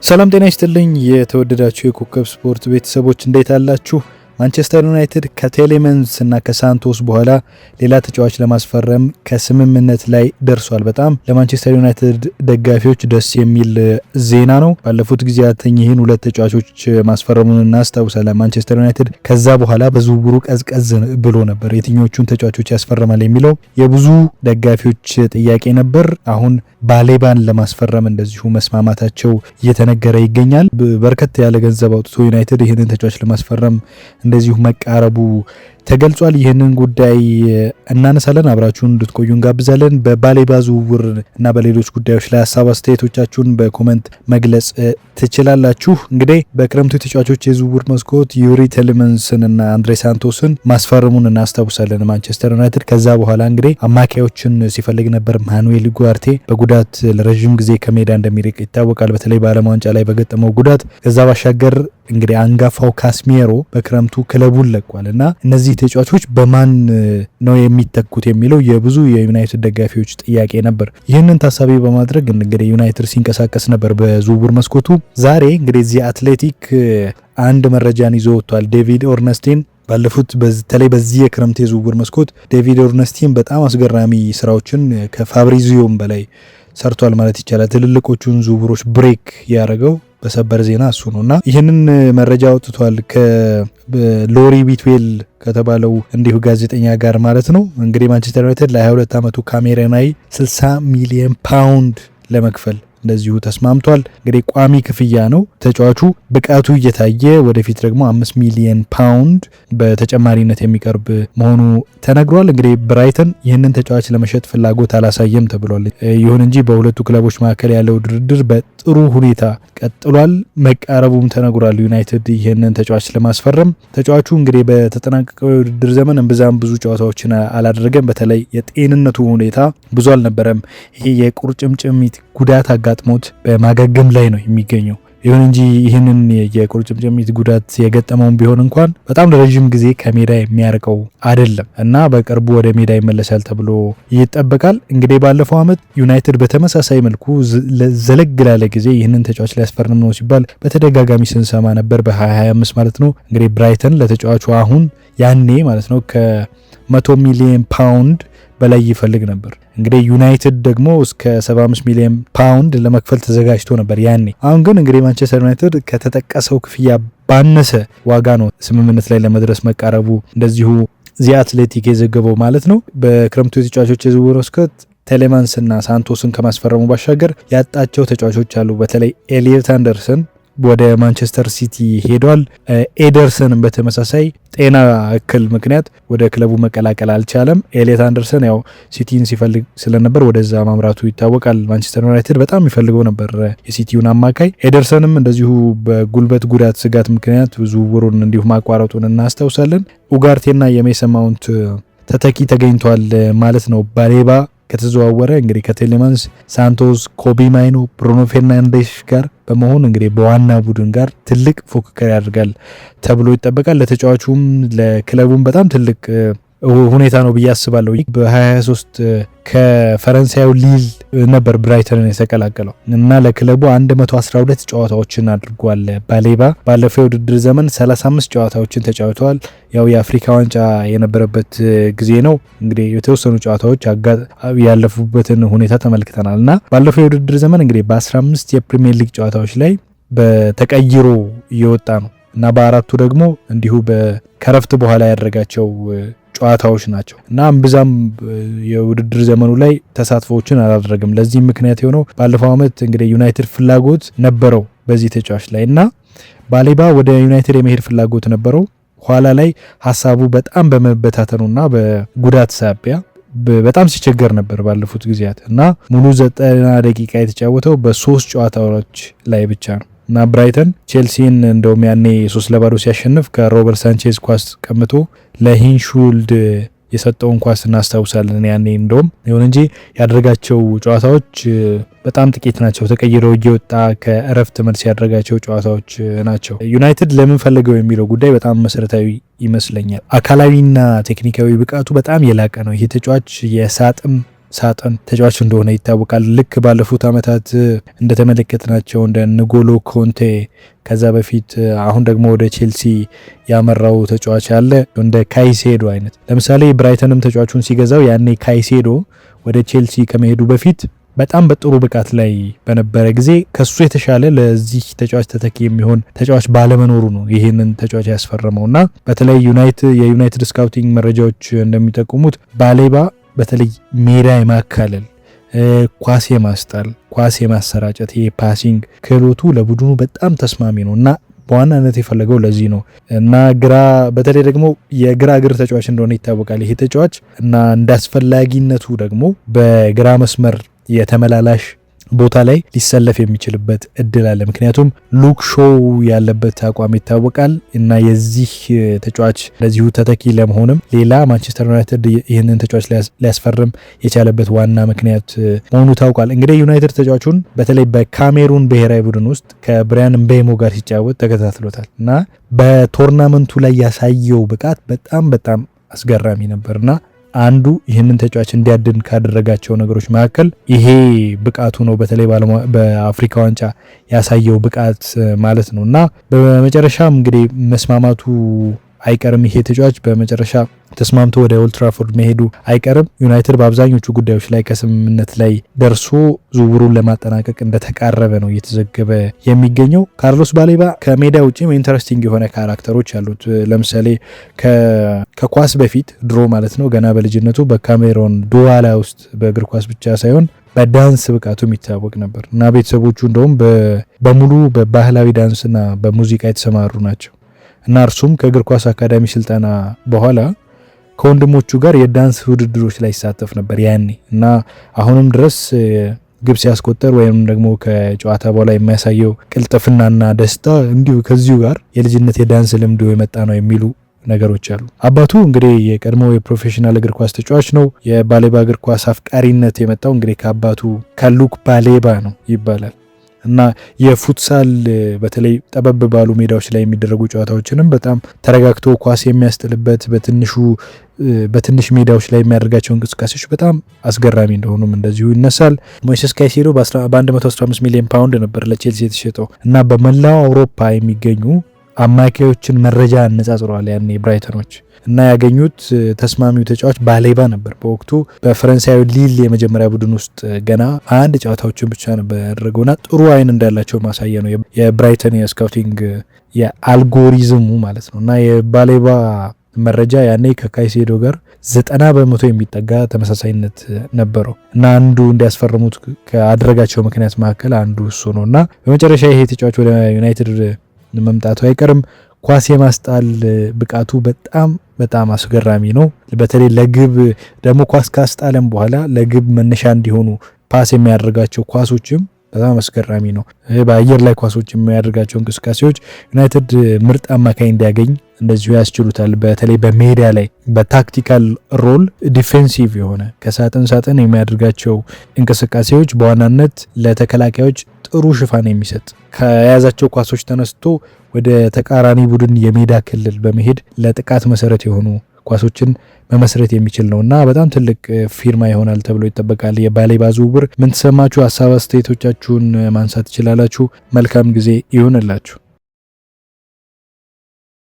ሰላም ጤና ይስጥልኝ የተወደዳችሁ የኮከብ ስፖርት ቤተሰቦች፣ እንዴት አላችሁ? ማንቸስተር ዩናይትድ ከቴሌመንስ እና ከሳንቶስ በኋላ ሌላ ተጫዋች ለማስፈረም ከስምምነት ላይ ደርሷል። በጣም ለማንቸስተር ዩናይትድ ደጋፊዎች ደስ የሚል ዜና ነው። ባለፉት ጊዜያት ይህን ሁለት ተጫዋቾች ማስፈረሙን እናስታውሳለን። ማንቸስተር ዩናይትድ ከዛ በኋላ በዝውውሩ ቀዝቀዝ ብሎ ነበር። የትኞቹን ተጫዋቾች ያስፈርማል የሚለው የብዙ ደጋፊዎች ጥያቄ ነበር። አሁን ባሌባን ለማስፈረም እንደዚሁ መስማማታቸው እየተነገረ ይገኛል። በርከት ያለ ገንዘብ አውጥቶ ዩናይትድ ይህንን ተጫዋች ለማስፈረም እንደዚሁ መቃረቡ ተገልጿል። ይህንን ጉዳይ እናነሳለን። አብራችሁን እንድትቆዩ እንጋብዛለን። በባሌባ ዝውውር እና በሌሎች ጉዳዮች ላይ ሀሳብ አስተያየቶቻችሁን በ comment መግለጽ ትችላላችሁ። እንግዲህ በክረምቱ የተጫዋቾች የዝውውር መስኮት ዩሪ ቴሌመንስን እና አንድሬ ሳንቶስን ማስፈረሙን እናስታውሳለን ማንቸስተር ዩናይትድ። ከዛ በኋላ እንግዲህ አማካዮችን ሲፈልግ ነበር። ማኑኤል ኡጋርቴ በጉዳት ለረዥም ጊዜ ከሜዳ እንደሚርቅ ይታወቃል። በተለይ በዓለም ዋንጫ ላይ በገጠመው ጉዳት። ከዛ ባሻገር እንግዲህ አንጋፋው ካስሚየሮ በክረምቱ ክለቡን ለቋል እና እነዚህ ተጫዋቾች በማን ነው የሚተኩት የሚለው የብዙ የዩናይትድ ደጋፊዎች ጥያቄ ነበር። ይህንን ታሳቢ በማድረግ እንግዲህ ዩናይትድ ሲንቀሳቀስ ነበር በዝውውር መስኮቱ። ዛሬ እንግዲህ The Athletic አንድ መረጃን ይዞ ወጥቷል። ዴቪድ ኦርነስቲን ባለፉት በተለይ በዚህ የክረምት የዝውውር መስኮት ዴቪድ ኦርነስቲን በጣም አስገራሚ ስራዎችን ከፋብሪዚዮም በላይ ሰርቷል ማለት ይቻላል። ትልልቆቹን ዝውውሮች break ያደረገው በሰበር ዜና እሱ ነው እና ይህንን መረጃ አውጥቷል ከሎሪ ቢትዌል ከተባለው እንዲሁ ጋዜጠኛ ጋር ማለት ነው። እንግዲህ ማንቸስተር ዩናይትድ ለ22 ዓመቱ ካሜሮናዊ 60 ሚሊዮን ፓውንድ ለመክፈል እንደዚሁ ተስማምቷል። እንግዲህ ቋሚ ክፍያ ነው። ተጫዋቹ ብቃቱ እየታየ ወደፊት ደግሞ 5 ሚሊዮን ፓውንድ በተጨማሪነት የሚቀርብ መሆኑ ተነግሯል። እንግዲህ ብራይተን ይህንን ተጫዋች ለመሸጥ ፍላጎት አላሳየም ተብሏል። ይሁን እንጂ በሁለቱ ክለቦች መካከል ያለው ድርድር በጥሩ ሁኔታ ቀጥሏል፣ መቃረቡም ተነግሯል። ዩናይትድ ይህንን ተጫዋች ለማስፈረም ተጫዋቹ እንግዲህ በተጠናቀቀው የውድድር ዘመን እምብዛም ብዙ ጨዋታዎችን አላደረገም። በተለይ የጤንነቱ ሁኔታ ብዙ አልነበረም። ይሄ የቁርጭምጭሚት ጉዳት አጋጥሞት በማገገም ላይ ነው የሚገኘው። ይሁን እንጂ ይህንን የቁርጭምጭሚት ጉዳት የገጠመውን ቢሆን እንኳን በጣም ለረዥም ጊዜ ከሜዳ የሚያርቀው አይደለም እና በቅርቡ ወደ ሜዳ ይመለሳል ተብሎ ይጠበቃል። እንግዲህ ባለፈው ዓመት ዩናይትድ በተመሳሳይ መልኩ ዘለግ ላለ ጊዜ ይህንን ተጫዋች ሊያስፈርም ነው ሲባል በተደጋጋሚ ስንሰማ ነበር፣ በ2025 ማለት ነው። እንግዲህ ብራይተን ለተጫዋቹ አሁን ያኔ ማለት ነው ከ100 ሚሊዮን ፓውንድ በላይ ይፈልግ ነበር። እንግዲህ ዩናይትድ ደግሞ እስከ 75 ሚሊዮን ፓውንድ ለመክፈል ተዘጋጅቶ ነበር ያኔ። አሁን ግን እንግዲህ ማንቸስተር ዩናይትድ ከተጠቀሰው ክፍያ ባነሰ ዋጋ ነው ስምምነት ላይ ለመድረስ መቃረቡ እንደዚሁ The Athletic የዘገበው ማለት ነው። በክረምቱ የተጫዋቾች የዝውውር መስኮት ቴሌማንስ እና ሳንቶስን ከማስፈረሙ ባሻገር ያጣቸው ተጫዋቾች አሉ። በተለይ ኤሊየት አንደርሰን ወደ ማንቸስተር ሲቲ ሄዷል። ኤደርሰንም በተመሳሳይ ጤና እክል ምክንያት ወደ ክለቡ መቀላቀል አልቻለም። ኤሊየት አንደርሰን ያው ሲቲን ሲፈልግ ስለነበር ወደዛ ማምራቱ ይታወቃል። ማንቸስተር ዩናይትድ በጣም የሚፈልገው ነበር የሲቲውን አማካይ። ኤደርሰንም እንደዚሁ በጉልበት ጉዳት ስጋት ምክንያት ዝውውሩን እንዲሁ ማቋረጡን እናስታውሳለን። ኡጋርቴና የሜሰን ማውንት ተተኪ ተገኝቷል ማለት ነው። ባሌባ ከተዘዋወረ እንግዲህ ከቴሌማንስ፣ ሳንቶስ፣ ኮቢ ማይኖ፣ ብሩኖ ፌርናንዴሽ ጋር በመሆን እንግዲህ በዋና ቡድን ጋር ትልቅ ፉክክር ያደርጋል ተብሎ ይጠበቃል። ለተጫዋቹም ለክለቡም በጣም ትልቅ ሁኔታ ነው ብዬ አስባለሁ። በ2023 ከፈረንሳዩ ሊል ነበር ብራይተንን የተቀላቀለው እና ለክለቡ 112 ጨዋታዎችን አድርጓል። ባሌባ ባለፈው የውድድር ዘመን 35 ጨዋታዎችን ተጫውተዋል። ያው የአፍሪካ ዋንጫ የነበረበት ጊዜ ነው። እንግዲህ የተወሰኑ ጨዋታዎች ያለፉበትን ሁኔታ ተመልክተናል እና ባለፈው የውድድር ዘመን እንግዲህ በ15 የፕሪሚየር ሊግ ጨዋታዎች ላይ በተቀይሮ እየወጣ ነው እና በአራቱ ደግሞ እንዲሁ ከረፍት በኋላ ያደረጋቸው ጨዋታዎች ናቸው እና እምብዛም የውድድር ዘመኑ ላይ ተሳትፎዎችን አላደረግም። ለዚህም ምክንያት የሆነው ባለፈው ዓመት እንግዲህ ዩናይትድ ፍላጎት ነበረው በዚህ ተጫዋች ላይ እና ባሌባ ወደ ዩናይትድ የመሄድ ፍላጎት ነበረው። ኋላ ላይ ሀሳቡ በጣም በመበታተኑና በጉዳት ሳቢያ በጣም ሲቸገር ነበር ባለፉት ጊዜያት እና ሙሉ 90 ደቂቃ የተጫወተው በሶስት ጨዋታዎች ላይ ብቻ ነው። እና ብራይተን ቼልሲን እንደውም ያኔ 3-0 ሲያሸንፍ ከሮበርት ሳንቼዝ ኳስ ቀምቶ ለሂንሽውድ የሰጠውን ኳስ እናስታውሳለን። ያኔ እንደውም ይሁን እንጂ ያደረጋቸው ጨዋታዎች በጣም ጥቂት ናቸው። ተቀይረው እየወጣ ከእረፍት መልስ ያደረጋቸው ጨዋታዎች ናቸው። ዩናይትድ ለምን ፈለገው የሚለው ጉዳይ በጣም መሰረታዊ ይመስለኛል። አካላዊና ቴክኒካዊ ብቃቱ በጣም የላቀ ነው። ይህ ተጫዋች የሳጥን ሳጥን ተጫዋች እንደሆነ ይታወቃል። ልክ ባለፉት ዓመታት እንደተመለከትናቸው እንደ ንጎሎ ኮንቴ፣ ከዛ በፊት አሁን ደግሞ ወደ ቼልሲ ያመራው ተጫዋች አለ፣ እንደ ካይሴዶ አይነት። ለምሳሌ ብራይተንም ተጫዋቹን ሲገዛው ያኔ ካይሴዶ ወደ ቼልሲ ከመሄዱ በፊት በጣም በጥሩ ብቃት ላይ በነበረ ጊዜ ከሱ የተሻለ ለዚህ ተጫዋች ተተኪ የሚሆን ተጫዋች ባለመኖሩ ነው ይህንን ተጫዋች ያስፈረመው። እና በተለይ የዩናይትድ scouting መረጃዎች እንደሚጠቁሙት ባሌባ በተለይ ሜዳ የማካለል፣ ኳስ የማስጣል፣ ኳስ የማሰራጨት፣ ይሄ passing ክህሎቱ ለቡድኑ በጣም ተስማሚ ነው እና በዋናነት የፈለገው ለዚህ ነው። እና ግራ በተለይ ደግሞ የግራ እግር ተጫዋች እንደሆነ ይታወቃል ይሄ ተጫዋች፣ እና እንዳስፈላጊነቱ ደግሞ በግራ መስመር የተመላላሽ ቦታ ላይ ሊሰለፍ የሚችልበት እድል አለ። ምክንያቱም ሉክ ሾው ያለበት አቋም ይታወቃል እና የዚህ ተጫዋች ለዚሁ ተተኪ ለመሆንም ሌላ ማንቸስተር ዩናይትድ ይህንን ተጫዋች ሊያስፈርም የቻለበት ዋና ምክንያት መሆኑ ታውቋል። እንግዲህ ዩናይትድ ተጫዋቹን በተለይ በካሜሩን ብሔራዊ ቡድን ውስጥ ከብሪያን ምቤሞ ጋር ሲጫወት ተከታትሎታል እና በ tournament ኡ ላይ ያሳየው ብቃት በጣም በጣም አስገራሚ ነበርና አንዱ ይህንን ተጫዋች እንዲያድን ካደረጋቸው ነገሮች መካከል ይሄ ብቃቱ ነው። በተለይ በአፍሪካ ዋንጫ ያሳየው ብቃት ማለት ነው። እና በመጨረሻም እንግዲህ መስማማቱ አይቀርም። ይሄ ተጫዋች በመጨረሻ ተስማምቶ ወደ ኦልድትራፎርድ መሄዱ አይቀርም። ዩናይትድ በአብዛኞቹ ጉዳዮች ላይ ከስምምነት ላይ ደርሶ ዝውውሩን ለማጠናቀቅ እንደተቃረበ ነው እየተዘገበ የሚገኘው። ካርሎስ ባሌባ ከሜዳ ውጭም interesting የሆነ character ኦች አሉት። ለምሳሌ ከኳስ በፊት ድሮ ማለት ነው፣ ገና በልጅነቱ በካሜሮን ዱዋላ ውስጥ በእግር ኳስ ብቻ ሳይሆን በዳንስ ብቃቱ የሚታወቅ ነበር እና ቤተሰቦቹ እንደውም በሙሉ በባህላዊ ዳንስና በሙዚቃ የተሰማሩ ናቸው። እና እርሱም ከእግር ኳስ አካዳሚ ስልጠና በኋላ ከወንድሞቹ ጋር የዳንስ ውድድሮች ላይ ይሳተፍ ነበር ያኔ። እና አሁንም ድረስ ግብ ሲያስቆጠር ወይም ደግሞ ከጨዋታ በኋላ የሚያሳየው ቅልጥፍናና ደስታ እንዲሁ ከዚሁ ጋር የልጅነት የዳንስ ልምዱ የመጣ ነው የሚሉ ነገሮች አሉ። አባቱ እንግዲህ የቀድሞ የ professional እግር ኳስ ተጫዋች ነው። የባሌባ እግር ኳስ አፍቃሪነት የመጣው እንግዲህ ከአባቱ ከሉክ ባሌባ ነው ይባላል። እና የ futsal በተለይ ጠበብ ባሉ ሜዳዎች ላይ የሚደረጉ ጨዋታዎችንም በጣም ተረጋግቶ ኳስ የሚያስጥልበት፣ በትንሽ ሜዳዎች ላይ የሚያደርጋቸው እንቅስቃሴዎች በጣም አስገራሚ እንደሆኑም እንደዚሁ ይነሳል። ሞይሰስ ካይሴዶ በ115 ሚሊዮን ፓውንድ ነበር ለቼልሲ የተሸጠው እና በመላው አውሮፓ የሚገኙ አማካዮችን መረጃ አነጻጽረዋል ያኔ ብራይተኖች እና ያገኙት ተስማሚው ተጫዋች ባሌባ ነበር። በወቅቱ በፈረንሳዊ ሊል የመጀመሪያ ቡድን ውስጥ ገና አንድ ጨዋታዎችን ብቻ ነበር ያደረገውና ጥሩ አይን እንዳላቸው ማሳያ ነው የብራይተን የ scouting የ algorithm ኡ ማለት ነው። እና የባሌባ መረጃ ያኔ ከካይሴዶ ጋር 90% የሚጠጋ ተመሳሳይነት ነበረው እና አንዱ እንዲያስፈርሙት ካደረጋቸው ምክንያት መካከል አንዱ እሱ ነው። እና በመጨረሻ ይሄ ተጫዋች ወደ ዩናይትድ መምጣቱ አይቀርም። ኳስ የማስጣል ብቃቱ በጣም በጣም አስገራሚ ነው። በተለይ ለግብ ደግሞ ኳስ ካስጣለም በኋላ ለግብ መነሻ እንዲሆኑ pass የሚያደርጋቸው ኳሶችም በጣም አስገራሚ ነው። በአየር ላይ ኳሶች የሚያደርጋቸው እንቅስቃሴዎች ዩናይትድ ምርጥ አማካይ እንዲያገኝ እንደዚሁ ያስችሉታል። በተለይ በሜዳ ላይ በ tactical role defensive የሆነ ከሳጥን ሳጥን የሚያደርጋቸው እንቅስቃሴዎች በዋናነት ለተከላካዮች ጥሩ ሽፋን የሚሰጥ፣ ከያዛቸው ኳሶች ተነስቶ ወደ ተቃራኒ ቡድን የሜዳ ክልል በመሄድ ለጥቃት መሰረት የሆኑ ኳሶችን መመስረት የሚችል ነው እና በጣም ትልቅ ፊርማ ይሆናል ተብሎ ይጠበቃል። የባሌባ ዝውውር ምን ተሰማችሁ? ሀሳብ አስተያየቶቻችሁን ማንሳት ትችላላችሁ። መልካም ጊዜ ይሁንላችሁ።